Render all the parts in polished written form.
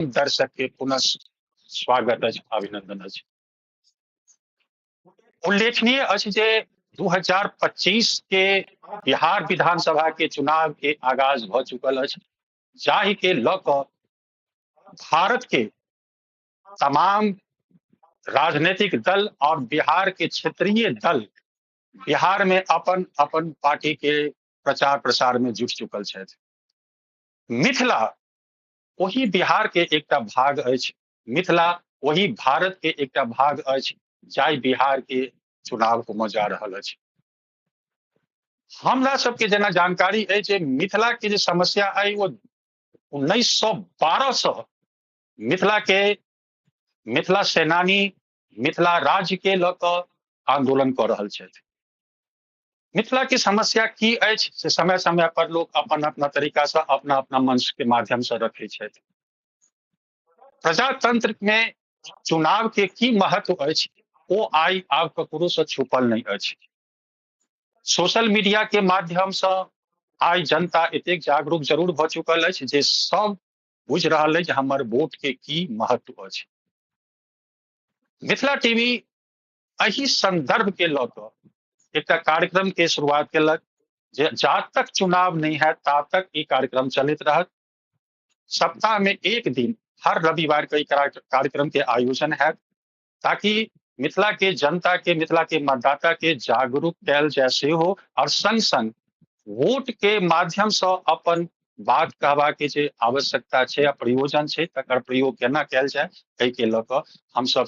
दर्शक के पुनः स्वागत अछि, अभिनंदन अछि। उल्लेखनीय अछि जे 2025 के बिहार विधानसभा के चुनाव के आगाज भऽ चुकल अछि, जाहि के लऽ कऽ भारत के तमाम राजनीतिक दल और बिहार के क्षेत्रीय दल बिहार में अपन अपन पार्टी के प्रचार प्रसार में जुट चुकल छथि। मिथिला ओही बिहार के एकटा भाग अछि, मिथिला ओही भारत के एकटा भाग अछि जाहि बिहार के चुनाव होमय जा रहल अछि। हमरा सबके जेना जानकारी अछि जे मिथिला के जे समस्या अइ ओ 1912 सँ मिथिला के मिथिला सेनानी मिथिला राज्य के लऽ कऽ आंदोलन कऽ रहल छथि। मिथिला के समस्या की अछि से समय समय पर लोक अपन अपना तरीका से अपना अपना मंच के माध्यम से रखै छथि। प्रजातंत्र में चुनाव के की महत्व अछि ओ आइ आब ककरो से छुपल नहीं अछि। सोशल मीडिया के माध्यम से आइ जनता एतेक जागरूक जरूर भऽ चुकल अछि जे सब बुझि रहल अछि हमर वोट के की महत्व अछि। मिथिला टीवी एहि संदर्भ के लऽ कऽ एकटा कार्यक्रम के शुरुआत केलक जे जा तक चुनाव नहीं है ता तक ई कार्यक्रम चलैत रहत। सप्ताह में एक दिन हर रविवार के कार्यक्रम के आयोजन है ताकि मिथिला के जनता के, मिथिला के मतदाता के जागरूक कैल जाय सेहो, और संग संग वोट के माध्यम से अपन बात कहबा के जे आवश्यकता छै आ प्रयोजन छै तकर प्रयोग केना कैल जाय एहि के लऽ कऽ हमसब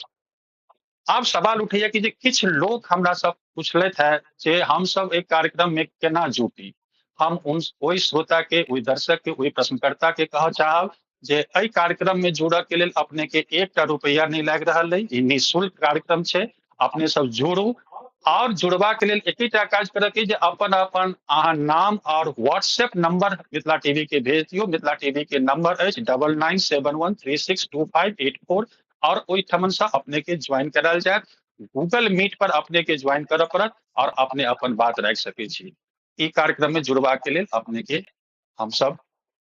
आब सवाल उठैया कि जे किछु लोक हमरा सब पूछलथि है जे हमसब एक कार्यक्रम में केना जुटी। हम ओहि श्रोता के, ओहि दर्शक के, ओहि प्रश्नकर्ता के कहऽ चाहब जे एहि कार्यक्रम में जुड़ऽ के लेल अपने के एकटा रुपैआ नहीं लागि रहल अइ, ई निःशुल्क कार्यक्रम छै, अपने सब जुड़ू। और जुड़बा के लेल एकेटा काज करऽ के जे अपन अपन अहाँ नाम और व्हाट्सएप नंबर मिथिला टीवी के भेज दियौ। मिथिला टीवी के नंबर अछि 9971362584 और ओहिठमन से अपने के ज्वाइन करायल जायत। गूगल मीट पर अपने के ज्वाइन करऽ पड़त और अपने अपन बात राखि सकै छी। ई कार्यक्रम में जुड़बा के लेल अपने के हमसब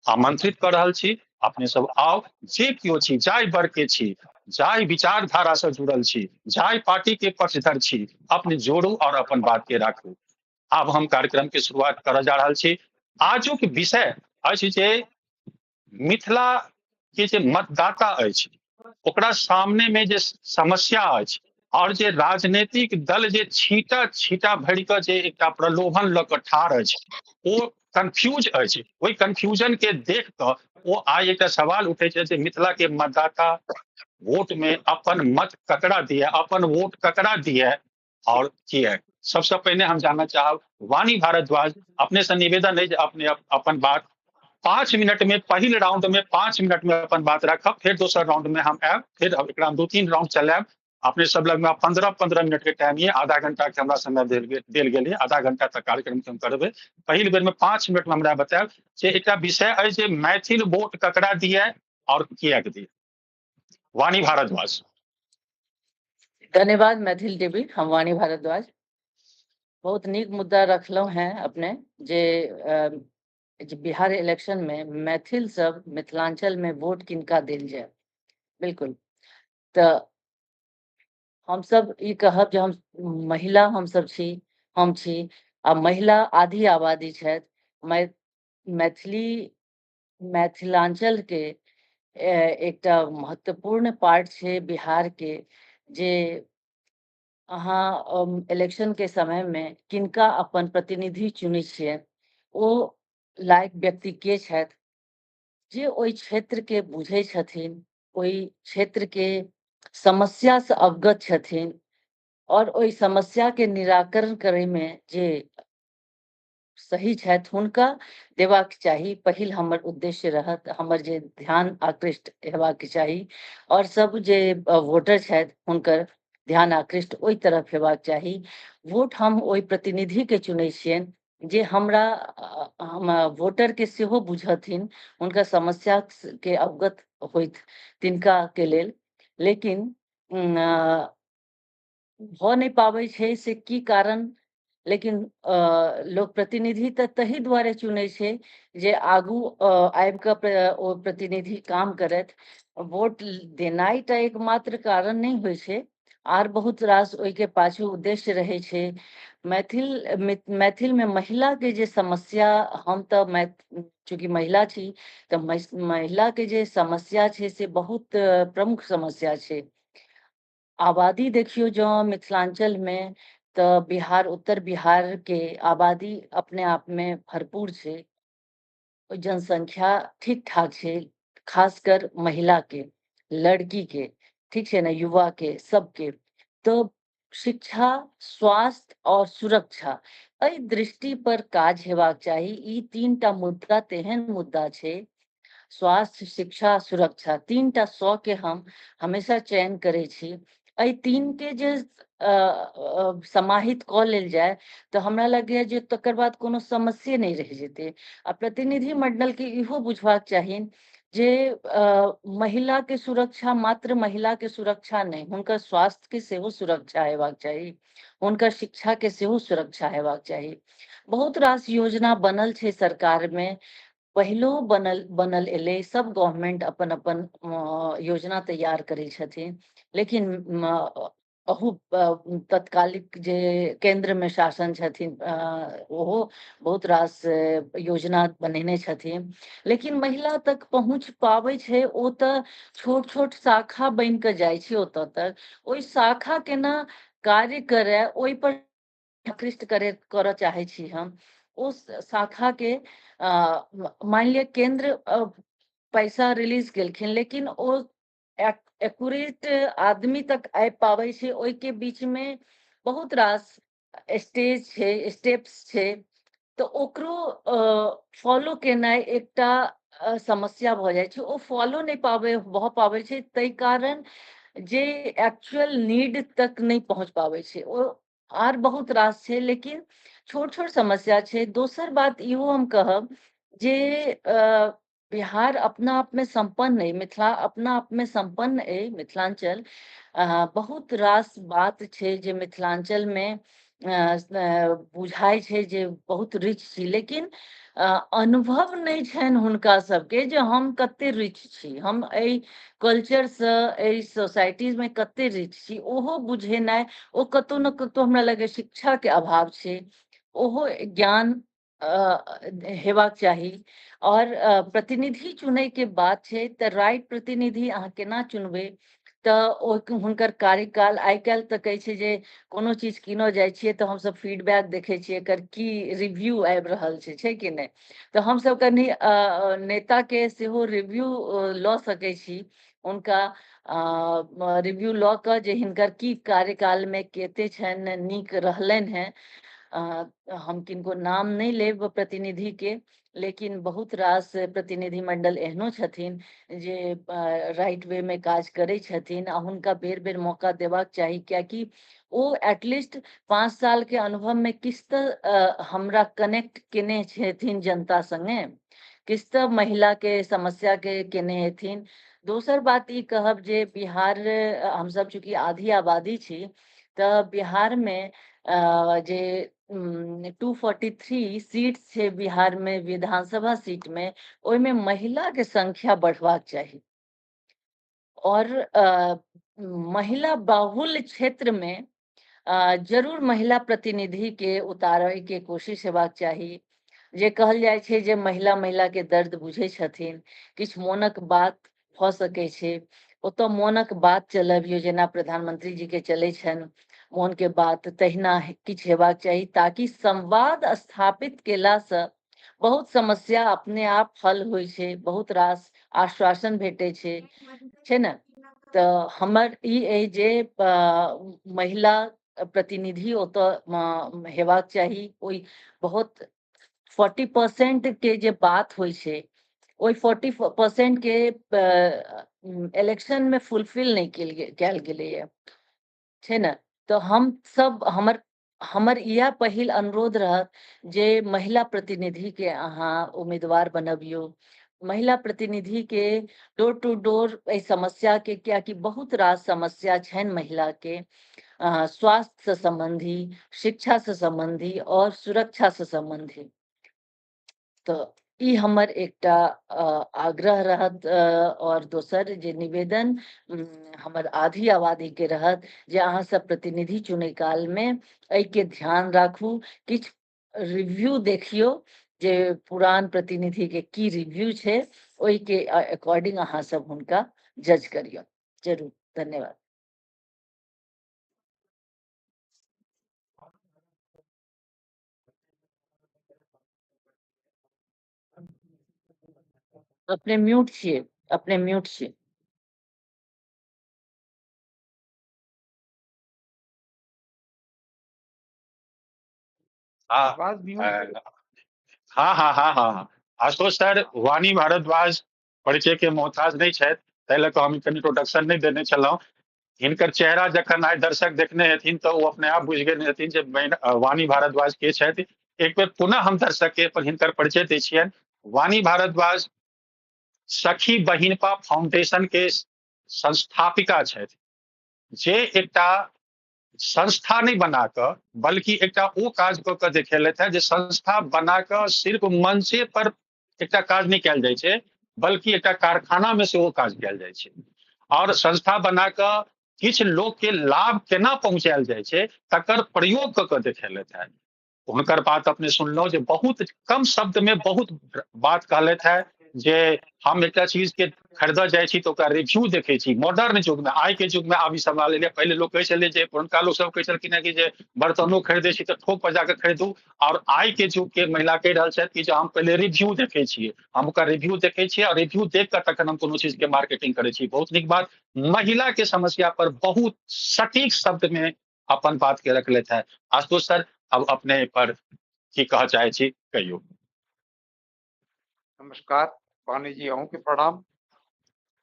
आमंत्रित कऽ रहल छी। अपने सब आउ, जे केओ छी, जाहि वर्ग के छी, जाहि विचारधारा से जुड़ल छी, जाहि पार्टी के पक्षधर छी, अपने जोड़ू और अपन बात के राखू। आब हम कार्यक्रम के शुरुआत करऽ जा रहल छी। आजुक विषय अछि जे मिथिला के जे मतदाता अछि ओकरा सामने में जे समस्या अछि और जे राजनीतिक दल जे छींटा छींटा भरि कऽ जे एकटा प्रलोभन लऽ कऽ ठाढ़ अछि ओ कंफ्यूज अछि। ओहि कंफ्यूजन के देख कऽ ओ आइ एकटा सवाल उठै छै जे मिथिला के मतदाता वोट में अपन मत ककरा दिए, अपन वोट ककरा दिए और किए। सबसे पहिने हम जानना चाहब वाणी भारद्वाज, अपने से निवेदन है जे अपने अपन बात 5 मिनट में, पहिल राउंड में 5 मिनट में अपन बात रखब, फिर दोसर राउंड में हम आयब, फिर एकरा 2-3 राउंड चलायब। अपने सब लग में 15-15 मिनट के टाइम ये, आधा घंटा के हमरा समय देल गेल है, आधा घंटा तक कार्यक्रम के हम करबे। पहिल बेर में 5 मिनट में हमरा बतायब जे एकटा विषय है जे मैथिल वोट ककरा दिए और किया के दिए। वाणी भारद्वाज। धन्यवाद मैथिल टीवी, हम वाणी भारद्वाज। बहुत नीक मुद्दा रखलहुँ हैं अपने जे बिहार इलेक्शन में मैथिल सब मिथिलांचल में वोट किनका देल जाए। बिल्कुल, तऽ हम सब ई कहब जे हम महिला हम सब छी, हम छी आ महिला आधी आबादी छथि। मैथिली मिथिलांचल के एकटा महत्वपूर्ण पार्ट छै बिहार के, जे अहाँ इलेक्शन के समय में किनका अपन प्रतिनिधि चुनै छियै, ओ लायक व्यक्ति के छथि जे ओहि क्षेत्र के बुझै छथिन, ओहि क्षेत्र के समस्या से अवगत छथिन और ओहि समस्या के निराकरण करे में जे सही छथि हुनका देबाक चाही। पहिल हमर उद्देश्य रहत, हमर जे ध्यान आकृष्ट हेबाक चाही और सब जे वोटर छथि हुनकर ध्यान आकृष्ट ओहि तरफ हेबाक चाही। वोट हम ओहि प्रतिनिधि के चुनै छियनि जे हमरा हम वोटर के सेहो बुझथिन, हुनका समस्या के अवगत होइत तिनका के लेल। लेकिन भऽ नहि पाबै छै से की कारण, लेकिन लोक प्रतिनिधि तऽ तहि दुआरे चुनै छै जे आगू आबि कऽ ओ प्रतिनिधि काम करथि। वोट देनाइ टा एकमात्र कारण नहि होइ छै, आर बहुत रास ओहिके पाछू उद्देश्य रहै छै। मैथिल मैथिलमे महिलाके जे समस्या, हम तऽ चूँकि महिला छी तऽ महिलाके जे समस्या छै से बहुत प्रमुख समस्या छै। आबादी देखियौ जँ मिथिलाञ्चलमे तऽ बिहार, उत्तर बिहारके आबादी अपने आपमे भरपूर छै। ओहि जनसंख्या ठीक ठाक छै, खासकर महिलाके, लड़कीके, ठीक छै ने, युवाके, सबके। तऽ शिक्षा, स्वास्थ्य और सुरक्षा, एहि दृष्टि पर काज हेबाक चाही। ई 3 टा मुद्दा तेहन मुद्दा छै, स्वास्थ्य, शिक्षा, सुरक्षा, 3 टा स के हम हमेशा चयन करै छी। एहि 3 के जे समाहित कऽ लेल जाय तऽ हमरा लगैए जे तकर बाद कोनो समस्ये नहि रहि जेतै। आ प्रतिनिधि मंडलके इहो बुझबाक चाही जे महिलाके सुरक्षा मात्र महिलाके सुरक्षा नहि, हुनकर स्वास्थ्यके सेहो सुरक्षा हेबाक चाही, हुनकर शिक्षाके सेहो सुरक्षा हेबाक चाही। बहुत रास योजना बनल छै सरकारमे, पहिलो बनल बनल एलै, सब गवर्नमेंट अपन अपन योजना तैयार करै छथिन, लेकिन अहू तत्कालिक जे केन्द्रमे शासन छथिन, ओहो बहुत रास योजना बनेने छथिन, लेकिन महिला तक पहुँच पाबै छै ओ तऽ छोट छोट शाखा बनि कऽ जाइ छै ओतऽ तक। ओहि शाखा केना कार्य करय, ओहि पर आकृष्ट करऽ चाहै छी हम। ओ शाखाके मानि लिअ केन्द्र पैसा रिलीज केलखिन, लेकिन ओ एक्यूरेट आदमी तक आबि पाबै छै ओहिके बीचमे बहुत रास स्टेज छै, स्टेप्स छै, तऽ ओकरो फॉलो केनाइ एकटा समस्या भऽ जाइ छै। ओ फॉलो नहि पाबै भऽ पाबै छै, ताहि कारण जे एक्चुअल नीड तक नहि पहुँच पाबै छै ओ। आर बहुत रास छै, लेकिन छोट छोट समस्या छै। दोसर बात इहो हम कहब जे बिहार अपना आपमे सम्पन्न अइ, मिथिला अपना आपमे सम्पन्न अइ, मिथिलाञ्चल बहुत रास बात छै जे मिथिलाञ्चलमे बुझाइ छै जे बहुत रिच छी, लेकिन अनुभव नहि छनि हुनका सबके जे हम कते रिच छी, हम एहि कल्चरसँ एहि सोसाइटीजमे कते रिच छी, ओहो बुझेनाइ ओ कतौ ने कतौ हमरा लगैए शिक्षाके अभाव छै। ओहो ज्ञान हेबाक चाही। और प्रतिनिधि चुनैके बात छै तऽ राइट प्रतिनिधि अहाँ केना चुनबै, तऽ ओ हुनकर कार्यकाल, आइ काल्हि तऽ कहै छै जे कोनो चीज कीनऽ जाइ छियै तऽ हमसब फीडबैक देखै छियै एकर की रिव्यू आबि रहल छै, छै कि नहि? तऽ हमसब कनि नेताके सेहो रिव्यू लऽ सकै छी, हुनका रिव्यू लऽ कऽ जे हिनकर की कार्यकालमे कते छनि, नीक रहलनि हेँ। हम किनको नाम नहि लेब प्रतिनिधि के, लेकिन बहुत रास प्रतिनिधि मंडल एहनो छथिन जे राइट वे मे काज करै छथिन आ हुनका बेर बेर मौका देबाक चाही, कियाकि ओ एटलीस्ट 5 साल के अनुभव मे किछु तऽ हमरा कनेक्ट केने छथिन जनता संगे, किछु तऽ महिला के समस्या के केने हेथिन। दोसर बात ई कहब जे बिहार, हमसब चूँकि आधी आबादी छी, तऽ बिहार मे जे 243 सीट छै बिहार मे विधानसभा सीट मे, ओहिमे महिला के संख्या बढ़बाक चाही। और महिला बाहुल्य क्षेत्र मे जरूर महिला प्रतिनिधि के उतारै के कोशिश हेबाक चाही। जे कहल जाइ छै जे महिला महिला के दर्द बुझै छथिन, किछु मोनक बात भऽ सकै छै, ओतऽ मोनक बात चलबियौ जेना प्रधानमंत्री जी के चलै छनि मोन के बात, तहिना किछु हेबाक चाही, ताकि संवाद स्थापित केलासँ बहुत समस्या अपने आप हल होइ छै, बहुत रास आश्वासन भेटै छै, छै ने? तऽ हमर ई अइ जे महिला प्रतिनिधि ओतऽ हेबाक चाही। ओहि बहुत 40% के जे बात होइ छै, ओहि 40% के इलेक्शन मे फुलफिल नहि कयल गेलैया, छै ने? तऽ हम सब हमर हमर इएह पहिल अनुरोध रहत जे महिला प्रतिनिधि के अहाँ उम्मीदवार बनबियौ। महिला प्रतिनिधि के डोर टू डोर एहि समस्या के, कियाकि बहुत रास समस्या छनि महिला के, स्वास्थ्य से संबंधी, शिक्षा से संबंधी और सुरक्षा से संबंधी। तऽ ई हमर एकटा आग्रह रहत। और दोसर जे निवेदन हमर आधी आबादी के रहत जे अहाँ सब प्रतिनिधि चुनै काल मे एहिके ध्यान राखू, किछु रिव्यू देखियौ जे पुरान प्रतिनिधि के की रिव्यू छै, ओहिके अकॉर्डिंग अहाँ सब हुनका जज करियौ जरूर। धन्यवाद। अपने म्यूट छियै, अपने म्यूट छियै। हाँ। आवाज म्यूट। हाँ हाँ हाँ हाँ। आशुतोष सर, वाणी भारद्वाज परिचय के मोहताज नहीं छथि, ताहि लऽ कऽ हम इंट्रोडक्शन नहि देने छलहुँ। हिनकर चेहरा जखन आइ दर्शक देखने हेथिन तऽ ओ अपने आप बुझि गेल हेथिन जे वाणी भारद्वाज के छथि। एक बेर पुनः हम दर्शक के अपन हिनकर परिचय दै छियनि। वाणी भारद्वाज सखी बहिनपा फाउंडेशन के संस्थापिका छथि, जे एकटा संस्था नहि बना कऽ बल्कि एकटा ओ काज कऽ कऽ देखेलथि हेँ जे संस्था बना कऽ सिर्फ मंचे पर एकटा काज नहि कयल जाइ छै, बल्कि एकटा कारखाना मे सेहो काज कयल जाइ छै। और संस्था बना कऽ किछु लोक के लाभ केना पहुँचायल जाइ छै तकर प्रयोग कऽ कऽ देखेलथि हेँ। हुनकर बात अपने सुनलहुँ जे बहुत कम शब्द में बहुत बात कहलथि हेँ जे हम एकटा चीज के खरीदऽ जाइ छी तऽ ओकरा रिव्यू देखै छी। मॉडर्न युग में, आइ के युग में आब ई सब लेलियै। पहिले लोक कहै छलै जे पुरनका लोक सब कहै छलखिन हेँ कि जे बर्तनो खरीदै छी तऽ थोक पर जाकऽ खरीदू, और आइ के युग के महिला कहि रहल छथि कि जे हम पहिले रिव्यू देखै छियै, हम ओकर रिव्यू देखै छियै और रिव्यू देख कऽ तखन हम कोनो चीज के मार्केटिंग करै छी। बहुत नीक बात। महिला के समस्या पर बहुत सटीक शब्द में अपन बात के रखलथि हेँ। आशुतोष सर, अब अपने पर की कहऽ चाहै छी, कहियौ। नमस्कार वाणी जी, अहूँ के प्रणाम।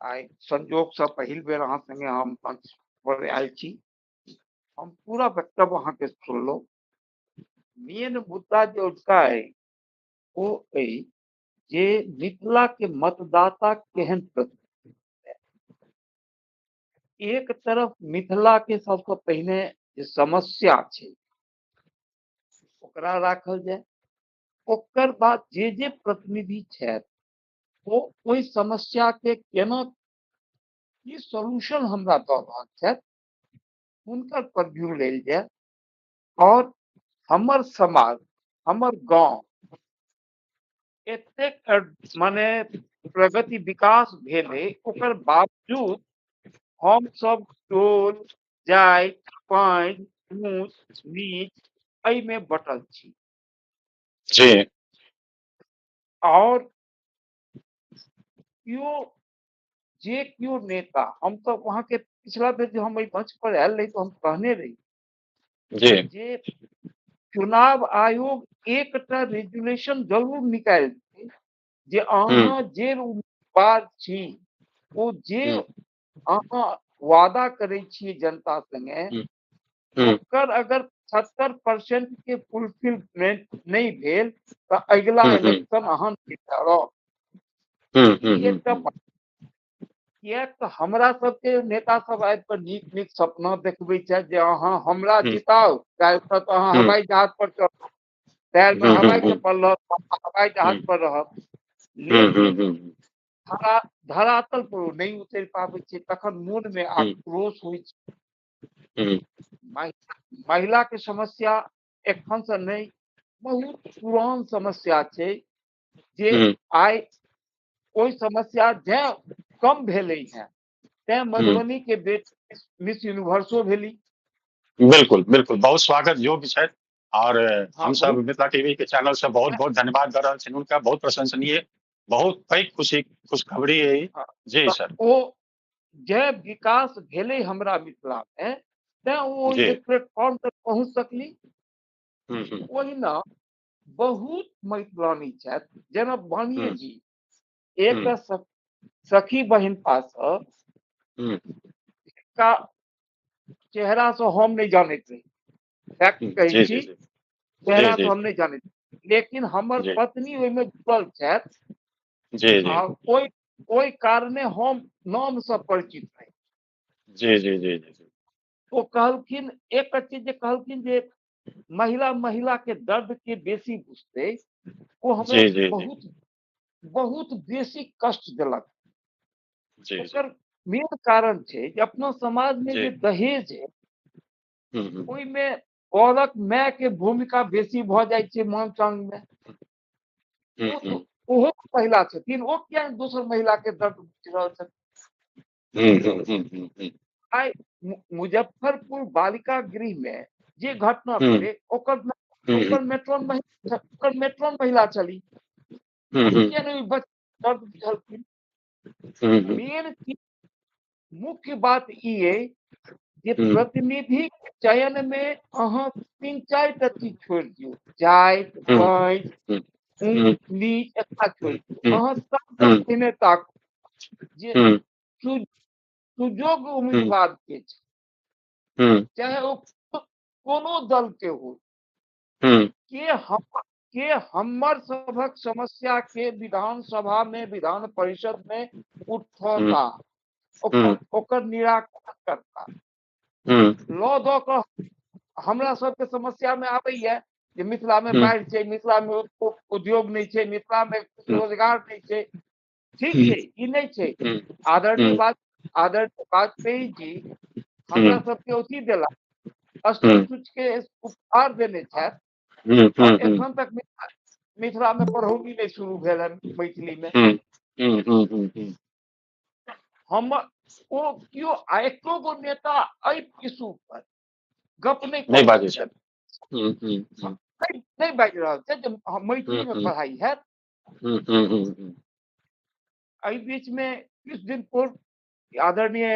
आइ संजोग से पहिल बेर अहाँ संगे हम मंच पर आयल छी। हम पूरा वक्तव्य अहाँ के सुनलहुँ। मेन मुद्दा जे उठता है ओ अइ जे मिथिला के मतदाता केहन प्रति। एक तरफ मिथिला के सबसे पहिने जे समस्या छै ओकरा राखल जाय, ओकर बाद जे जे प्रतिनिधि छथि ओ ओहि समस्या के केना की सॉल्यूशन हमरा दऽ रहल छथि हुनकर पर व्यू लेल जाय। और हमर समाज, हमर गांव एतेक माने प्रगति विकास भेलै, ओकर बावजूद हम सब टोल, जाति, पानि, ऊँच नीच एहिमे बटल छी जी। और केओ जे केओ नेता, हम तऽ अहाँके पिछला बेर जे हम एहि मंच पर आयल रही तऽ हम कहने रही जी जे चुनाव आयोग एकटा रेजुलेशन जरूर निकालि देतै जे अहाँ जे उम्मीदवार छी ओ जे अहाँ वादा करै छियै जनता संगे ओकर अगर 70% के फुलफिलमेंट नहि भेल तऽ अगिला इलेक्शन अहाँ नहि लड़ब। एकटा किएक तऽ हमरा सबके नेता सब आबि कऽ नीक नीक सपना देखबै छथि जे अहाँ हमरा जिताउ, काल्हि तक अहाँ हवाई जहाज पर चढ़ब, पैर मे हवाई चप्पल रहत, हवाई जहाज पर रहब, लेकिन धरातल पर ओ नहि उतरि पाबै छै। तखन मोन मे आक्रोश होइ छै। महिला के समस्या एखन से नहि, बहुत पुरान समस्या छै जे आइ ओहि समस्या जै कम भेलै हेँ तैं मधुबनी के बेटी मिस यूनिवर्सो भेली। बिल्कुल बिल्कुल, बहुत स्वागत योग्य छथि और हम सब मिथिला टीवी के चैनल से बहुत बहुत धन्यवाद दऽ रहल छियनि हुनका। बहुत प्रशंसनीय, बहुत पैघ खुशी खुशखबरी है जी सर। ओ जे विकास भेलै हमरा मिथिला मे तैं ओ प्लेटफॉर्म तक पहुँच सकली। ओहिना बहुत मैथिलानी छथि जेना वाणीये जी एकटा सखी बहिनपा सँ का चेहरा से हम नहि जानैत रही, फैक्ट कहै छी, चेहरा से हम नहि जानैत, लेकिन हमर पत्नी ओहिमे जुड़ल छथि। जी, जी। आ ओहि ओहि कारणे हम नामसँ परिचित रही। जी, जी, जी, जी, जी। ओ कहलखिन एक चीज जे कहलखिन जे महिला महिला के दर्द के बेसी बुझतै, ओ हमरा जी, जी, जी। बहुत बहुत बेसी कष्ट देलक। जी, जी। ओकर मेन कारण छै जे अपना समाजमे जी। जे दहेज है, हुँ, हुँ। ओहिमे औरत माय के भूमिका बेसी भऽ जाइ छै मांग चांग मे। हुँ, ओ हुँ। ओहो महिला छथिन, ओ किया नहि दोसर महिला के दर्द बुझि रहल छथिन? हुँ, हुँ, हुँ, हुँ, हुँ। आइ मुजफ्फरपुर बालिका गृह मे जे घटना हुँ। भेलै, ओकर हुँ, ओकर हुँ। मेट्रन ओकर मेट्रन महिला छली। हुँ, हुँ। किया नहि दर्द बुझलखिन? हुँ, हुँ। मेन चीज, मुख्य बात ई अइ जे हुँ। प्रतिनिधि चयन मे अहाँ 3-4 टा चीज छोड़ि दियौ, जाति, हुँ, पाँति, हुँ, ऊँच हुँ। नीच एतबा छोड़ि दियौ। हुँ, अहाँ सबसँ हुँ। पहिने ताकू जे हुँ। सुयोग्य हुँ। उम्मीदवार के छै। हुँ। चाहे ओ कोनो दल के हो। हुँ। के हमर सभक समस्या के विधानसभा में, विधान परिषद में हुँ। उठौता, ओकर हुँ। ओकर निराकरण करता। हुँ। लऽ दऽ कऽ हमरा सबके समस्या मे आबैया जे मिथिला मे हुँ। बाढ़ि छै, मिथिला मे उद्योग नहि छै, मिथिला मे हुँ। रोजगार नहि छै। ठीक हुँ। छै, ई नहि छै। हुँ, आदरणीय हुँ। आदरणीय वाजपेयी जी हमरा हुँ। सबके अथी देला, अष्टम हुँ। सूची के उपहार देने छथि हुँ, और हुँ, हुँ। एखन तक मिथिला मिथिला मे पढ़ौनी नहि शुरू भेल हन मैथिली मे। हुँ, हुँ, हुँ, हुँ, हुँ। हम ओ केओ आ एको गो नेता एहि इशू पर गप नहि कऽ नहि रहल बाजै छथि। छथि। हुँ, हुँ, हुँ। नहि, नहि बाजि रहल छथि जे हुँ, मैथिलीमे हुँ। पढ़ाइ हैत। हुँ, हुँ, हुँ, हुँ। एहि बीचमे किछु दिन पूर्व आदरणीय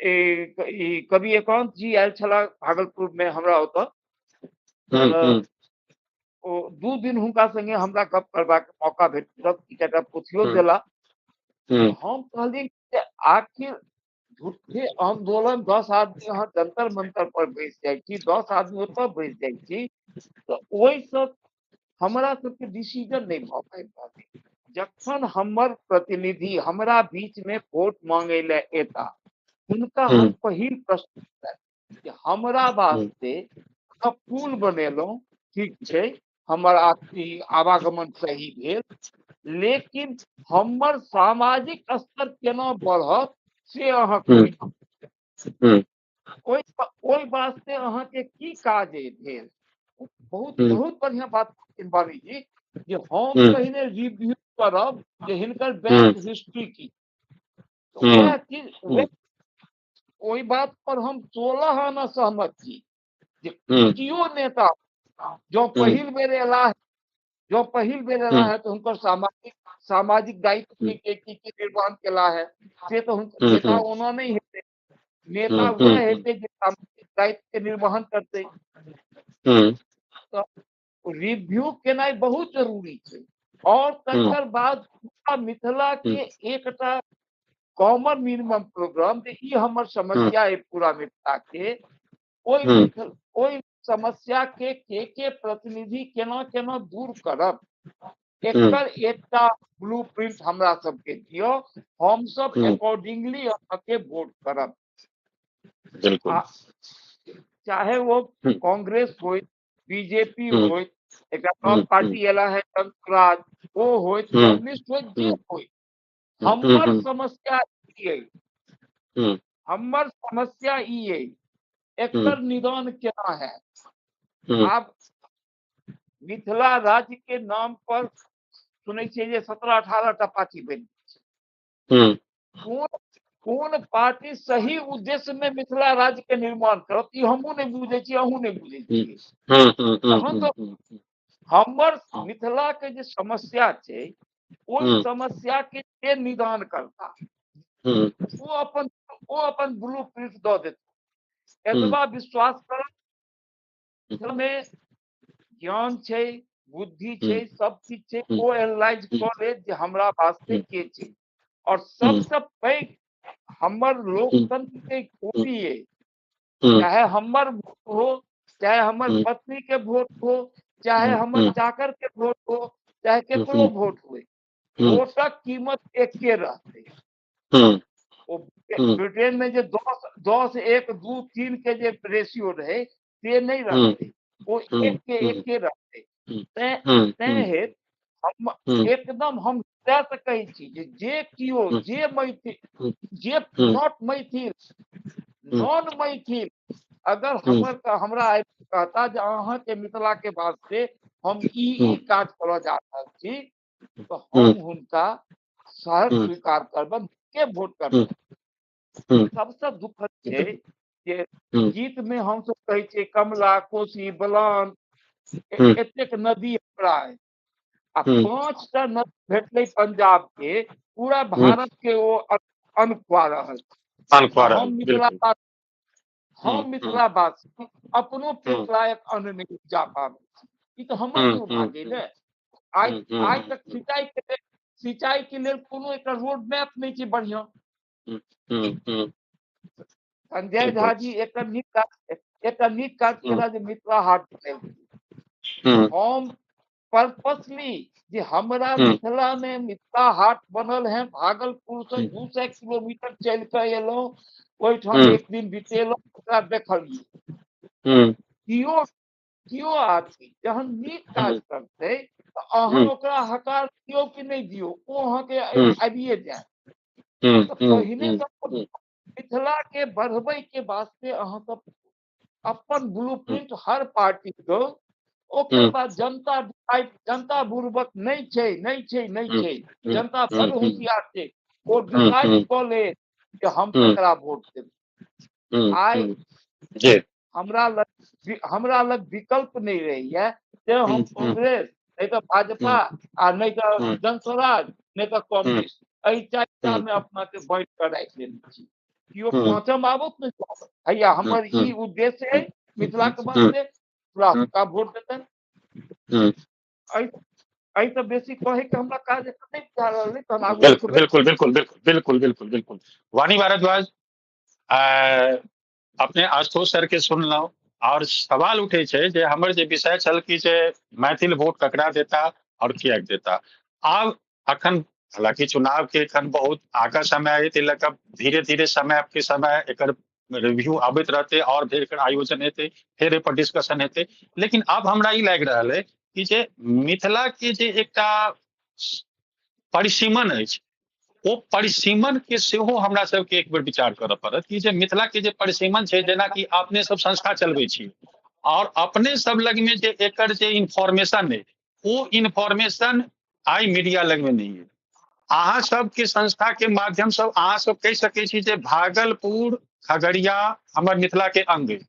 ई कवि एकांत जी आयल छलाह भागलपुर मे हमरा ओतऽ। हुँ, तऽ हुँ। ओ 2 दिन हुनका संगे हमरा गप करबाक मौका भेटल, 3-4 टा पोथियो हुँ। देला। हुँ। हम कहलियनि जे आखिर झूठे आन्दोलन, 10 आदमी अहाँ जंतर मंतर पर बैस जाइ छी, 10 आदमी ओतऽ बैस जाइ छी, तऽ ओहिसँ हमरा सबके डिसीजन नहि भऽ पाबि रहल अइ। जखन हमर प्रतिनिधि हमरा बीच मे वोट मांगय लए एता, हुनका हम हुँ। पहिल प्रश्न करब जे हमरा हुँ। वास्ते अहाँ पुल बनेलहुँ, ठीक छै, हमर ई आवागमन सही भेल, लेकिन हमर सामाजिक स्तर केना बढ़त से अहाँ हुँ। कहियौ। हुँ। ओहि ओहि वास्ते अहाँके की काज अइ भेल? बहुत हुँ। बहुत बढ़िआँ बात कहलखिन वाणी जी, जे हम हुँ। पहिने रिव्यू करब जे हिनकर हुँ। बैंक हिस्ट्री की। तऽ हुँ, वएह चीज हुँ। ओहि बात पर हम 16 आना सहमत छी जे हुँ। कियो नेता जँ हुँ। पहिल बेर एलाह जँ पहिल बेर एलाह हुँ। है तऽ हुनकर सामाजिक सामाजिक दायित्व हुँ। के की की निर्वहन केला है, से तऽ हुनकर हुँ, नेता हुँ। ओना नहि हेतै। नेता हुँ, हुँ, वएह हुँ। हेतै जे सामाजिक दायित्व के निर्वहन करतै। हुँ। तऽ रिव्यू केनाइ बहुत जरूरी छै और हुँ। तकर बाद पूरा मिथिला हुँ। के एकटा कॉमन मिनिमम प्रोग्राम जे ई हमर हुँ। समस्या अइ पूरा मिथिला के, ओहि हुँ। ओहि समस्या के प्रतिनिधि केना केना दूर करब, हुँ। एकर एकटा ब्लू प्रिंट हमरा सबके दिअ, हमसब हुँ। अकॉर्डिंगली अहाँके वोट करब। बिल्कुल। आ चाहे वो हुँ। कांग्रेस होय, बीजेपी हुँ। होय, एकटा हुँ, नव हुँ। पार्टी एला है जनसुराज, ओ होय, हुँ, कम्युनिस्ट होय, जे हुँ। होय, हुँ, हमर हुँ। समस्या ई अइ हुँ। हमर समस्या ई अइ, हुँ। एकर निदान केना हैत? हुँ। आब मिथिला राज्य के नाम पर सुनै छियै जे 17-18 टा पार्टी बनि गेल छै। हुँ। कोन कोन पार्टी सही उद्देश्य मे मिथिला राज्य के निर्माण करत, ई हमहूँ नहि बुझै छियै, अहूँ नहि बुझै हुँ, छियै। हुँ, हुँ, हुँ, तहन हुँ, तऽ हुँ, हुँ। हमर मिथिला के जे समस्या छै, ओहि हुँ। समस्या के के निदान करता? हुँ। ओ अपन ब्लू प्रिंट दऽ देता। हुँ। एतबा विश्वास करब हुँ। मे ज्ञान छै, बुद्धि हुँ। छै, सब चीज छै, हुँ। ओ एनालाइज हुँ। कऽ लेत जे हमरा वास्ते हुँ। के छै। और हुँ। सबसँ पैघ हमर हुँ। लोकतंत्र के हुँ। खूबी अइ, हुँ। चाहे हमर वोट हो, चाहे हमर हुँ। पत्नी के वोट हो, चाहे हुँ, हमर हुँ। चाकर के वोट हो, चाहे हुँ, केकरो हुँ। वोट होय। वोटक कीमत एके रहतै। ओ ब्रिटेन में जे 10 10 1 2 3 के जे रेशियो रहे से नहि रहतै, ओ 1 के 1 रहतै। तें हेतु हम एकदम हम दए सकै छी जे केओ जे मैथिल, जे not Maithil, non Maithil अगर हमरा कहता जे अहाँके मिथिला के वास्ते हम ई काज करऽ जा रहल छी, तऽ हम हुनका सहज स्वीकार करबनि, के वोट करबनि। सबसँ दुखद छै जे गीत में हमसब कहै छियै कमला, कोसी, बलान, एतेक नदी हमरा है, आ 5टा नदी भेटलै पंजाब के, पूरा भारत के ओ अन्न खुआ रहल। हम मिथिलावासी अपनो पेट लायक अन्न नहि उपजा पाबै छी। ई तऽ हमर दुर्भाग्य ने। आइ तक सिंचाई के लेल कोनो एकटा रोड मैप नहि छै बढ़िया। संजय झा जी एकटा नीक काज केला जे मिथिला हाट बनेलखिन। हम पर्पसली जे हमरा मिथिला में मिथिला हाट बनल है, भागलपुर से 200 किलोमीटर चल के एलहुँ, ओहिठाम एक दिन बितेलहुँ, ओकरा देखलियै। केओ आदमी जहन नीक काज करतै तऽ अहाँ ओकरा हकार दियौ कि नहि दियौ, ओ अहाँके आबिए जायत। पहिने तऽ मिथिला के बढ़बै के वास्ते अहाँ सब अपन ब्लू प्रिंट हर पार्टी दो, ओकर बाद जनता जनता बुर्बक नहि छै, नहि छै, नहि छै, जनता बड़ होशियार छै, ओ डिसाइड कऽ ले कि हम ककरा वोट देबै। आइ हमरा लग विकल्प नहि रहैया, तें हम कांग्रेस नहि तऽ भाजपा आ नहि तऽ जनस्वराज नहि तऽ कम्युनिस्ट, एहि 4टा मे अपना के बाँटि कऽ राखि लेने छी। केओ पाँचम आबत नहि हैया, हमर ई उद्देश्य है मिथिला के वास्ते, पूरा हुनका वोट देतनि। एहि बेसी कहै के हमरा काज नहि बुझा रहल अइ, तहन आगू बिल्कुल बिल्कुल बिल्कुल बिल्कुल बिल्कुल बिल्कुल बिल्कुल। वाणी भारद्वाज, अपने आशुतोष सर के सुनलहुँ और सवाल उठे छै जे हमर जे विषय छल कि जे मैथिल वोट ककरा देता और किएक देता। आब अखन हालांकि चुनाव के एखन बहुत आगा समय अइ, ताहि लऽ कऽ धीरे धीरे समय के समय एकर रिव्यू आबैत रहतै और फेर एकर आयोजन हेतै, फेर एहि पर डिस्कशन हेतै। लेकिन आब हमरा ई लागि रहल अइ कि जे मिथिला के जे एकटा परिसीमन अछि, ओ परिसीमन के सेहो हमरा सबके एक बेर विचार करऽ पड़त कि जे मिथिला के जे परिसीमन छै, जेनाकि अपने सब संस्था चलबै छी और अपने सब लग में जे एकर जे इन्फॉर्मेशन है, ओ इन्फॉर्मेशन आइ मीडिया लग में नहीं है। अहाँ सबके संस्था के माध्यम से अहाँ सब कहि सकै छी जे भागलपुर, खगड़िया हमर मिथिला के अंग है,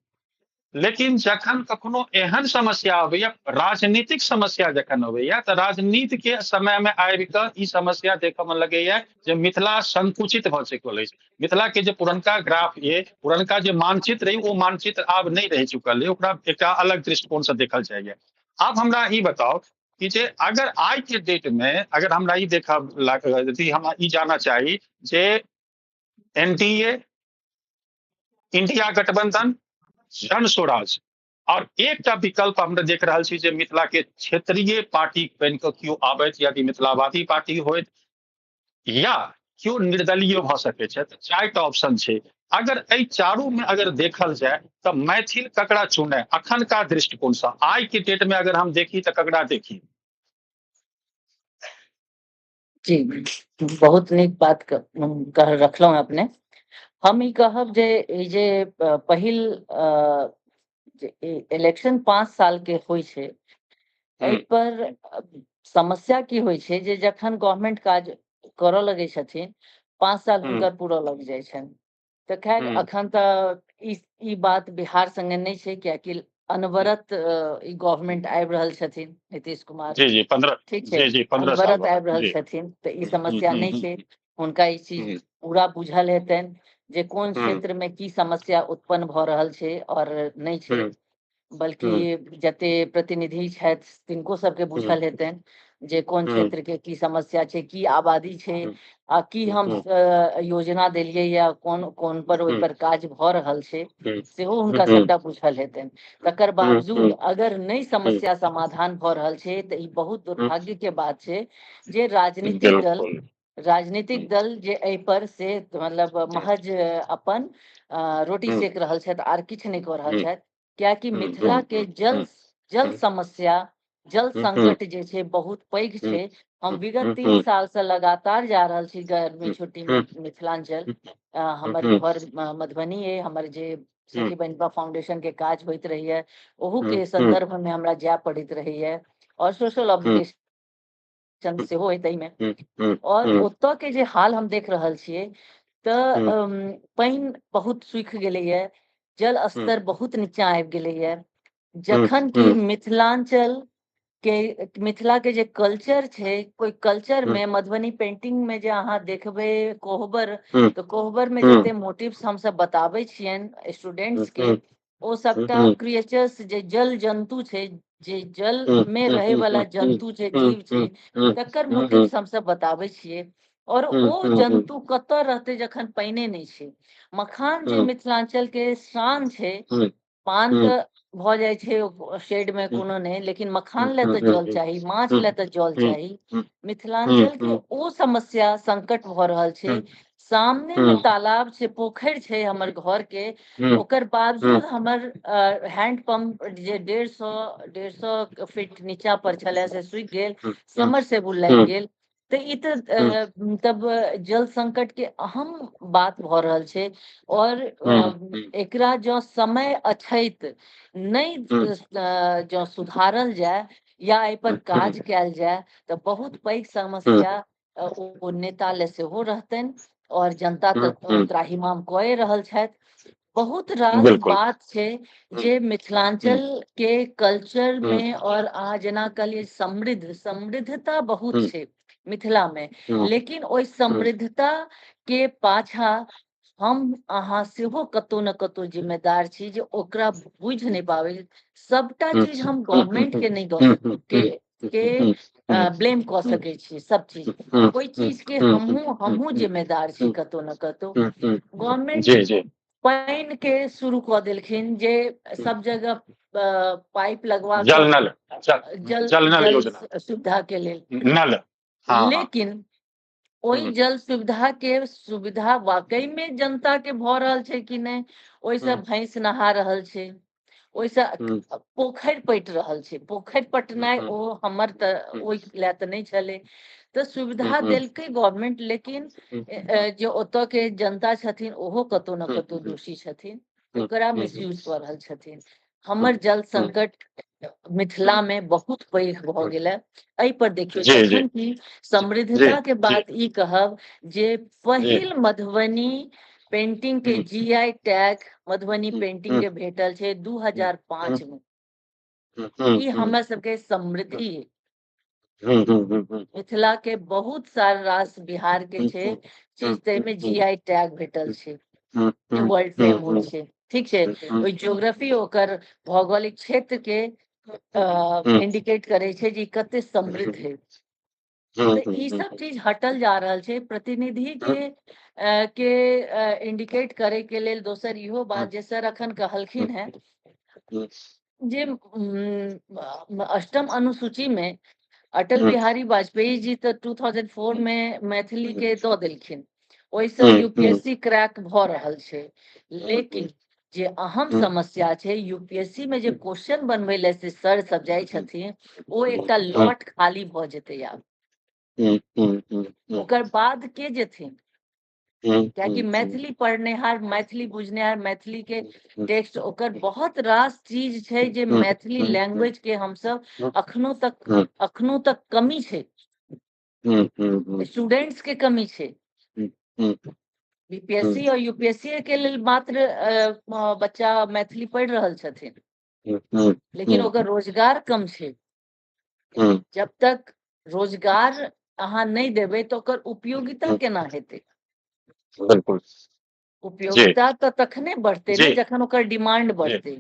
लेकिन जखन कखनो एहन समस्या अबैया, राजनीतिक समस्या जखन अबैया, तऽ राजनीति के समय में आबि कऽ ई समस्या देखऽ में लगैया जे मिथिला संकुचित भऽ चुकल अछि। मिथिला के जे पुरनका ग्राफ ये, पुरनका जे मानचित्र अइ, ओ मानचित्र आब नहि रहि चुकल अइ, ओकरा एकटा अलग दृष्टिकोण से देखल जाइया। आब हमरा ई बताउ कि जे अगर आइ के डेट में अगर हमरा ई देखऽ, हमरा ई जानना चाही जे एनडीए, इंडिया गठबंधन, जन स्वराज और एकटा विकल्प हम देख रहल छी जे मिथिला के क्षेत्रीय पार्टी बनि कऽ केओ आबैत, यदि मिथिलावादी पार्टी होइत या केओ निर्दलीय भऽ सकै छथि, 4टा ऑप्शन छै। अगर एहि चारू में अगर देखल जाय तऽ मैथिल ककरा चुने अखनका दृष्टिकोण से, आइ के डेट में अगर हम देखी तऽ ककरा देखी? जी, बहुत नीक बात कह रखलहुँ अपने। हम ई कहब जे ई जे पहिल इलेक्शन 5 साल के होइ छै, एहि पर समस्या की होइ छै जे जखन गवर्नमेंट काज करऽ लगै छथिन, 5 साल हुनकर पूरा लग जाइ छनि। तऽ खैर अखन तऽ ई बात बिहार संगे नहि छै, कियाकि अनवरत ई गवर्नमेंट आबि रहल छथिन नीतीश कुमार, जी जी 15, ठीक छै, जी जी 15 साल अनवरत आबि रहल छथिन, तऽ ई समस्या नहि छै। हुनका ई चीज पूरा बुझल हेतनि जे कोन क्षेत्र में की समस्या उत्पन्न भऽ रहल छै और नहि छै, बल्कि जते प्रतिनिधि छथि तिनको सबके बुझल हेतनि। जे कोन हूँ क्षेत्र के की समस्या छै, की आबादी छै हूँ आ की हम हूँ योजना देलियै या कोन कोन पर ओहि हूँ पर काज भऽ रहल छै, हूँ सेहो हुनका हूँ सबटा बुझल हेतनि। तकर हूँ बावजूद हूँ अगर नहि हूँ समस्या समाधान भऽ रहल छै तऽ ई बहुत हूँ दुर्भाग्य के बात छै जे राजनीतिक दल बिल्कुल। राजनीतिक हूँ दल जे एहि पर से मतलब हूँ महज अपन रोटी हूँ सेक रहल छथि आर किछु नहि कऽ रहल हूँ छथि। कियाकि हूँ मिथिला हूँ के हूँ जल हूँ जल हूँ समस्या, जल हूँ हूँ संकट जे छै बहुत पैघ हूँ छै। हम हूँ विगत हूँ 3 हूँ साल से लगातार जा रहल छी गर्मी हूँ छुट्टी हूँ में मिथिलांचल। हमर हूँ घर मधुबनी अइ, हमर जे हूँ सखी बहिनपा फाउंडेशन के काज होइत रहैया, ओहू हूँ के हूँ संदर्भ में हमरा जाय पड़ैत रहैया और सोशल हूँ ऑब्लिगेशन सेहो अइ ताहिमे। हूँ हूँ और हूँ ओतऽ के जे हाल हम देख रहल छियै तऽ हूँ पानि बहुत सूखि गेलैया, जल हूँ स्तर बहुत नीचा आबि गेलैया। हूँ जखन कि हूँ मिथिलांचल के मिथिला के जे कल्चर छै, ओहि कल्चर हूँ में मधुबनी पेंटिंग में जे अहाँ देखबै कोहबर, हूँ तऽ कोहबर में हूँ जते मोटिव्स हमसब बताबै छियनि स्टूडेंट्स के, हूँ ओ सबटा हूँ क्रिएचर्स जे जल जन्तु छै, जे जल हूँ में हूँ रहै हूँ वाला हूँ जन्तु छै, हूँ जीव हूँ छै, हूँ तकर हूँ हूँ मोटिव्स हमसब बताबै छियै। और हूँ ओ हूँ हूँ जन्तु कतऽ रहतै जखन पानिए नहि छै। मखान जे हूँ मिथिलांचल के शान छै, हूँ पान हूँ तऽ भऽ जाइ छै शेड में हूँ कोनो नहि, लेकिन हूँ मखान लए हूँ तऽ हूँ जल चाही, माछ हूँ लए तऽ जल हूँ चाही। हूँ मिथिलांचल के हूँ ओ समस्या संकट भऽ रहल छै। हूँ सामने में हूँ तालाब छै, पोखरि छै हमर घर के, हूँ ओकर हूँ बावजूद हमर हैंड पंप जे 150 फीट नीचा पर छले से सूखि गेल, हूँ समरसेबुल लागि हूँ गेल। तऽ ई तऽ हूँ तब जल संकट के अहम बात भऽ रहल छै। और हूँ हूँ एकरा जँ समय अछैत नहि हूँ जँ सुधारल जाय या एहि पर हूँ काज कयल जाय तऽ बहुत पैघ हूँ समस्या ओ नेता ले सेहो रहतनि और जनता हूँ तऽ हूँ त्राहिमाम कए रहल छथि। बहुत रास बिल्कुल। बात छै हूँ जे हूँ मिथिलांचल के कल्चर हूँ में, और अहाँ जेना कहलियै समृद्ध, समृद्धता बहुत हूँ छै मिथिला में, हूँ लेकिन ओहि हूँ समृद्धता के पाछा हम अहाँ सेहो कतौ ने कतौ जिम्मेदार छी जे ओकरा बुझि नहि पाबै। सबटा हूँ चीज हम हूँ गवर्नमेंट हूँ के नहि दऽ हूँ सक हूँ के हूँ के हूँ हूँ ब्लेम कऽ हूँ सकै छी सब चीज। हूँ ओहि हूँ चीज के हूँ हमहूँ हूँ हमहूँ जिम्मेदार छी हूँ कतौ ने कतौ। हूँ हूँ गवर्नमेंट जी जी पानि के शुरू कऽ देलखिन जे सब जगह पाइप लगवा जल कऽ नल जल जल जल नल जल योजना सुविधा के लेल। नल, हाँ हाँ। लेकिन ओहि हूँ जल सुविधा के सुविधा वाकई में जनता के भऽ रहल छै कि नहि? ओहिसँ हूँ भैंस नहा रहल छै, ओहिसँ हूँ पोखरि पटि रहल छै। पोखरि पटनाइ हूँ ओ हमर तऽ हूँ ओहि लए तऽ नहि छलै। तऽ हूँ सुविधा हूँ देलकै गवर्नमेंट, लेकिन हूँ जे ओतऽ के जनता छथिन ओहो कतौ ने हूँ कतौ हूँ दोषी छथिन, हूँ ओकरा हूँ मिसयूज कऽ रहल छथिन। हमर जल हूँ संकट मिथिला में बहुत पैघ भऽ हूँ गेल है। एहि पर देखियौ, जी जी जखन कि जी समृद्धता के जी बात ई कहब जे जी पहिल मधुबनी पेंटिंग के हूँ जी I tag Madhubani hmm painting हूँ के भेटल छै हूँ 2005 में। हूँ हूँ ई हूँ हमरा सबके समृद्धि अइ। हूँ हूँ हूँ हूँ मिथिला के बहुत सारा रास बिहार के हूँ छै हूँ चीज, ताहिमे हूँ जी I tag भेटल छै हूँ जे हूँ वर्ल्ड हूँ फेमस हूँ छै। ठीक छै, हूँ ओहि ज्योग्राफी ओकर भौगोलिक क्षेत्र के हूँ इंडिकेट करै छै जे ई कते समृद्ध है। हूँ तऽ हूँ ई हूँ सब चीज हटल जा रहल छै। प्रतिनिधि हूँ के इंडिकेट करे के लेल दोसर इहो बात जे सर अखन कहलखिन हेँ हूँ जे अष्टम अनुसूची में अटल हूँ बिहारी वाजपेयी जी तऽ 2004 में मैथिली के दऽ देलखिन, ओहिसँ हूँ हूँ यूपीएससी क्रैक भऽ रहल छै। लेकिन जे अहम समस्या छै, यूपीएससी में जे क्वेश्चन बनबै लए से सर सब जाइ छथिन, ओ एकटा लॉट खाली भऽ जेतै आब। हूँ हूँ हूँ हूँ ओकर बाद के जेथिन? हूँ कियाकि हूँ मैथिली पढ़निहार, मैथिली बुझनिहार, मैथिली के टेक्स्ट, ओकर बहुत रास चीज छै जे हूँ मैथिली हूँ लैंग्वेज के हमसब अखनो तक हूँ अखनो तक कमी छै, हूँ हूँ हूँ स्टूडेंट्स के कमी छै। हूँ बीपीएससी और यूपीएससी के लेल मात्र बच्चा मैथिली पढ़ि रहल छथिन, हूँ लेकिन ओकर रोजगार कम छै। हूँ जब तक रोजगार अहाँ नहि देबै तऽ ओकर उपयोगिता केना हेतै? बिल्कुल। उपयोगिता तऽ तखने बढ़तै ने जी जखन ओकर डिमांड जी बढ़तै।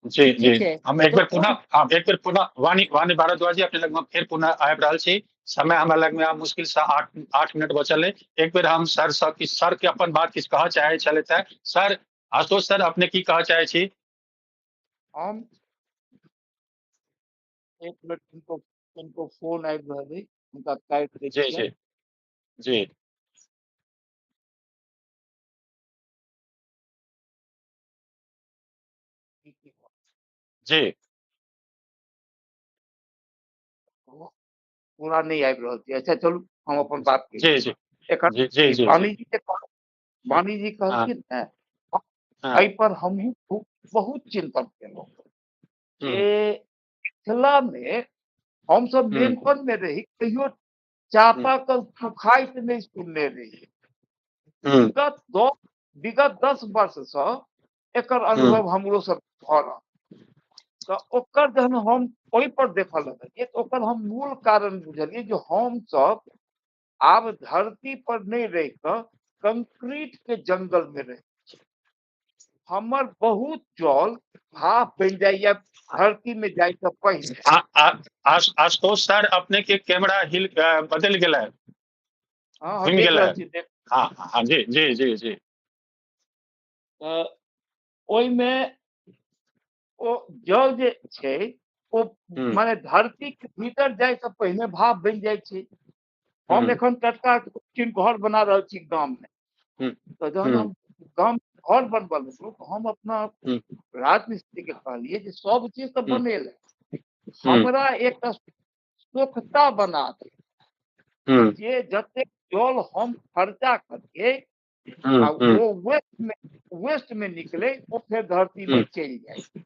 जी, ठीक जी। छै, हम एक तऽ बेर ओ पुनः हम एक बेर पुनः वाणी वाणी भारद्वाज जी अपने लगमे फेर पुनः आबि रहल छी। समय हमरा लगमे आब मुश्किल से 8 मिनट बचल अइ। एक बेर हम सर सँ किछु सर के अपन बात किछु कहऽ चाहै छलथि हे। सर, आशुतोष सर अपने की कहऽ चाहै छी? हम एक मिनट, किनको किनको फोन आबि रहल अइ, हुनका काटि दै जी, छियनि। जी। जी। जी। पूरा नहि आबि रहल छै। अच्छा चलू, हम अपन बात कहि जी, जी। एखन जी, जी, जी, जी। वाणी जी के वाणी जी हाँ। कहलखिन ने, हाँ। एहि पर हमहूँ खूब बहुत चिन्तन केलहुँ हुँ। जे मिथिलामे हमसभ हुँ। नेनपनमे रही, कहियो हुँ। चापाकल सुखाइत नहि सुनने रहियै। हुँ। विगत 10 वर्षसँ एकर हुँ। अनुभव हमरो सब भऽ रहल। तऽ ओकर जहन हम ओहिपर देखऽ लगलियै तऽ ओकर हम मूल कारण बुझलियै जे हमसभ आब धरती पर नहि रहि कऽ कंक्रीट के जंगल मे रहै छी। हमर बहुत जल भाप बनि जाइया धरती मे जाय से पहिने। आ आ आश आशुतोष सर अपने के कैमरा हिल बदलि गेलै। हँ हँ घुमि देख गेलै। रहल छी, देख हँ, हँ, जी, जी, जी, जी। तऽ ओहिमे ओ जल जे छै ओ हुँ। मने धरतीके भीतर जाय से पहिने भाप बनि जाइ छै। हम हुँ। एखन टटका घर बना रहल छी गाममे। हुँ, तऽ जहन हुँ। हम गाम घर बनबऽ लगलहुँ तऽ हम अपना हुँ। राजमिस्त्री के कहलियै जे सब चीज तऽ हुँ। बनेल है, हुँ। हमरा एकटा सोख्ता बना दे। हुँ। जे जतेक जल हम खर्चा करियै हुँ, आ हुँ। ओ वेस्ट मे निकलै, ओ फेर धरती मे हुँ। चलि जाइ।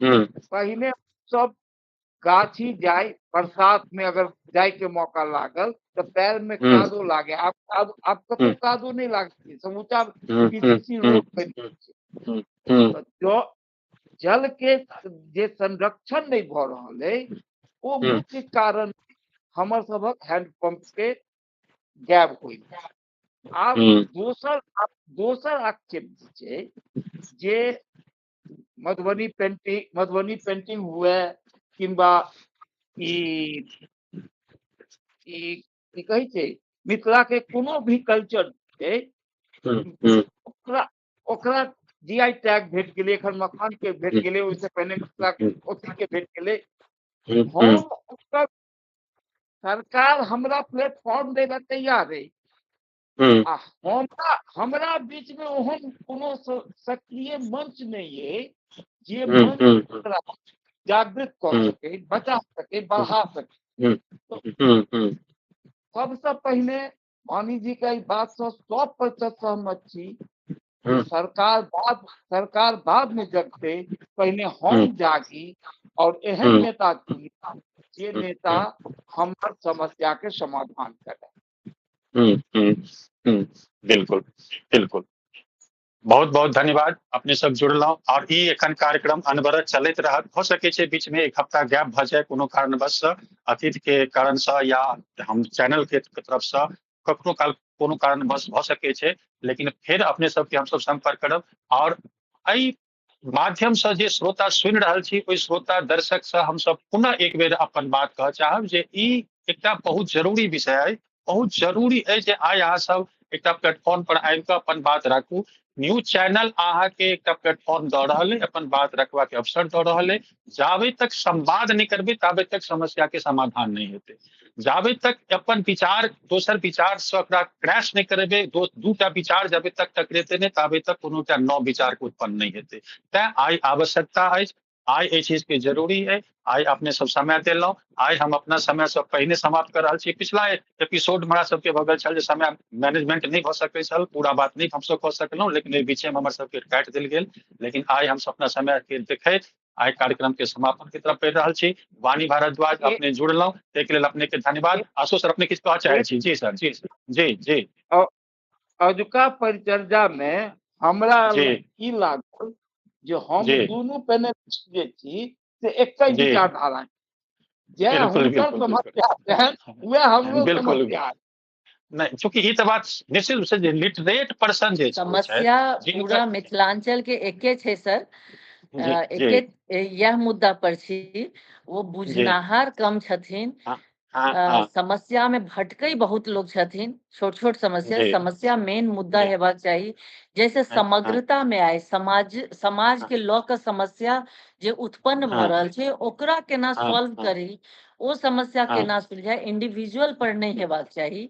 हुँ। पहिने सब गाछी जाय, बरसात मे अगर जाय के मौका लागल तऽ पैर में हुँ। कादो लागे। आब कतौ हुँ। कादो नहि लागै छै, समूचा हुँ, हुँ, पीसीसी हुँ, रोड बनि हुँ, गेल छै। हुँ, हुँ। तऽ जल के जे संरक्षण नहि भऽ रहल अइ, ओ हुँ। मुख्य कारण हमर सभक हैंडपंप के गायब होय। आब हुँ। दोसर आक्षेप जे छै जे मधुबनी पेंटिंग हुए किंबा ई ई की कहै छै, मिथिला के कोनो भी कल्चर छै, हुँ, हुँ। ओकरा ओकरा जीआई टैग भेट गेलै। एखन मखान के भेट हुँ। गेलै, ओहिसँ पहिने मिथिला हुँ। अथी के भेट गेलै। हुँ, हुँ। हम ओकर सरकार हमरा प्लेटफॉर्म दै लए तैयार अइ हुँ। आ हमरा हमरा बीचमे ओहन कोनो सक्रिय मंच नहि अइ जे हुँ, मंच हुँ, हुँ। ओकरा जागृत कऽ हुँ। सकै, बचा सकै, हुँ। बढ़ा सकै। हुँ, तऽ हुँ, हुँ। सबसँ पहिने वाणी जी के एहि बातसँ 100% सहमत छी जे हुँ। सरकार बादमे जगतै, पहिने हुँ। हम जागी और एहन हुँ। नेता चुनी जे हुँ, नेता हुँ। हमर समस्या के समाधान करै। हुँ, हुँ, हुँ, बिल्कुल, बिल्कुल। बहुत बहुत धन्यवाद, अपने सब जुड़लहुँ और ई एखन कार्यक्रम अनवरत चलैत रहत। हो सकै छै बीच में एक हफ्ता गैप भऽ जाय कोनो कारणवश सँ, अतीत के कारण सँ या हम चैनल के तरफ सँ कखनो काल कोनो कारणवश भऽ सकै छै, लेकिन फेर अपने सबके हमसब संपर्क करब और एहि माध्यम सँ जे श्रोता सुनि रहल छी, ओहि श्रोता दर्शक सँ हमसब पुनः एक बेर अपन बात कहऽ चाहब जे ई एकटा बहुत जरूरी विषय अइ। बहुत जरूरी अइ जे आइ अहाँ सब एकटा प्लेटफॉर्म पर आबि कऽ अपन बात राखू। न्यूज चैनल अहाँके एकटा प्लेटफॉर्म दऽ रहल अइ, अपन बात रखबाक अवसर दऽ रहल अइ। जाबे तक संवाद नहि करबै ताबे तक समस्या के समाधान नहि हेतै। जाबे तक अपन विचार दोसर विचार सँ ओकरा क्रैश नहि करेबै, दूटा विचार जाबे तक टकरेतै नहि ताबे तक कोनो टा नव विचार के उत्पन्न नहि हेतै। तें आइ आवश्यकता अछि, आइ एहि चीज के जरूरी अइ। आइ अपने सब समय देलहुँ, आइ हम अपना समय से पहिने समाप्त कर रहल छी। पिछला एपिसोड हमरा सबके भऽ गेल छल जे समय मैनेजमेंट नहि भऽ सकै छल, पूरा बात नहि हमसब कऽ सकलहुँ, लेकिन एहि बीचे में हमर सबके काटि देल गेल। लेकिन आइ हमसब अपना समय के देखैत आइ कार्यक्रम के समापन के तरफ बढ़ि रहल छी। वाणी भारद्वाज ए अपने जुड़लहुँ, ताहिके लेल अपने के धन्यवाद। एक आशु सर अपने किछु कहऽ चाहै एक छी? जी सर, जी, जी, जी। अजुका परिचर्चामे हमरा जी। ई लागल जे हम जी। दुनू पैनलिस्ट जे छी से एके जी। विचारधारा के। जएह बिल्कुल, हुनकर बिल्कुल, बिल्कुल। समस्या छनि वएह हमरो बिल्कुल। समस्या। नहि, चूँकि ई तऽ बात निश्चित रूप से जे लिटरेट पर्सन जे होइ छथि समस्या जिनकर पूरा मिथिलाञ्चल के एके छै सर। जी जी एके इएह मुद्दा पर छी। ओ जी बुझनाहार कम छथिन। हाँ हाँ हाँ समस्या में भटकै बहुत लोग छथिन, छोट छोट समस्या, जी समस्या मेन मुद्दा जी हेबाक चाही, जैसे हाँ हाँ समग्रता में आय समाज, समाज हाँ के लऽ कऽ समस्या जे उत्पन्न भऽ हाँ रहल छै ओकरा केना हाँ सॉल्व हाँ करी, ओ समस्या हाँ केना सुलझाय, इंडिविजुअल पर नहि हेबाक चाही।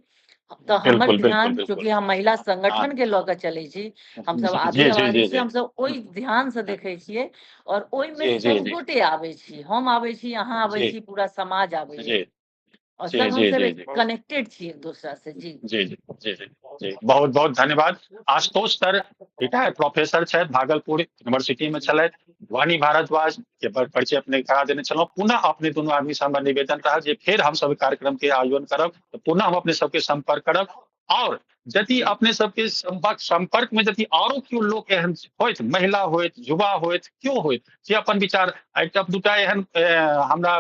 तऽ हमर बिल्कुल बिल्कुल ध्यान, बिल्कुल चूँकि हम महिला हाँ संगठन के लऽ कऽ चलै छी, हमसब जी आधी जी आबादी जी छी, जी हमसब ओहि ध्यान से देखै छियै और ओहिमे जी जी जी सबगोटे आबै छी, हम आबै छी, अहाँ आबै जी छी, पूरा समाज आबैया जी और जी सब जी हमसब जी एक जी कनेक्टेड छी एक दोसरा से। जी जी जी जी जी जी बहुत बहुत धन्यवाद। आशुतोष सर रिटायर्ड प्रोफेसर छथि, भागलपुर यूनिवर्सिटी में छलथि। वाणी भारद्वाज के परिचय अपने करा देने छलहुँ। पुनः अपने दुनू आदमी से हमरा निवेदन रहल जे फेर हम सब कार्यक्रम के आयोजन करब तऽ पुनः हम अपने सबके संपर्क करब। और यदि अपने सबके संपर्क में यदि आरो केओ लोक एहन होइत, महिला होइत, युवा होइत, क्यों होइत, जे अपन विचार एकटा दूटा एहन हमरा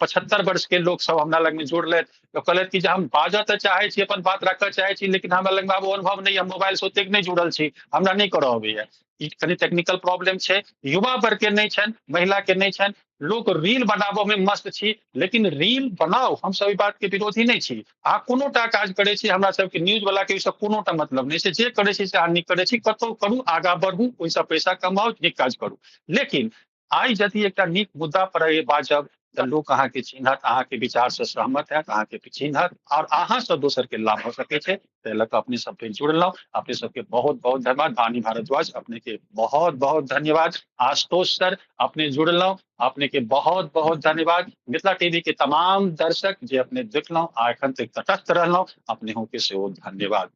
75 वर्ष के लोक सब हमरा लग में जुड़लथि तऽ कहलथि कि जे हम बाजऽ तऽ चाहै छी, अपन बात राखऽ चाहै छी, लेकिन हमरा लग में आब ओ अनुभव नहि, हम मोबाइल से ओतेक नहि जुड़ल छी, हमरा नहि करऽ अबैया। ई कनि टेक्निकल प्रॉब्लम छै, युवा वर्ग के नहि छनि, महिला के नहि छनि। लोक रील बनाबऽ में मस्त छी, लेकिन रील बनाउ, हम सब ई बात के विरोधी नहि छी। अहाँ कोनो टा काज करै छी, हमरा सबके न्यूज वाला के ओहिसँ कोनो टा मतलब नहि छै, जे करै छी से अहाँ नीक करै छी, कतहु करू, आगाँ बढ़ू, ओहिसँ पैसा कमाउ, नीक काज करू। लेकिन आइ यदि एकटा नीक मुद्दा पर बाजब तऽ लोक अहाँके चिन्हत, अहाँके विचार से सहमत हैत, अहाँके चिन्हत और अहाँ से दोसर के लाभ भऽ सकै छै। ताहि लऽ कऽ अपने सबके जुड़लहुँ, अपने सबके बहुत बहुत धन्यवाद। वाणी भारद्वाज अपने के बहुत बहुत धन्यवाद। आशुतोष सर अपने जुड़लहुँ, अपने के बहुत बहुत धन्यवाद। मिथिला टीवी के तमाम दर्शक जे अपने देखलहुँ आ एखन तक तटस्थ रहलहुँ, अपने के सेहो धन्यवाद।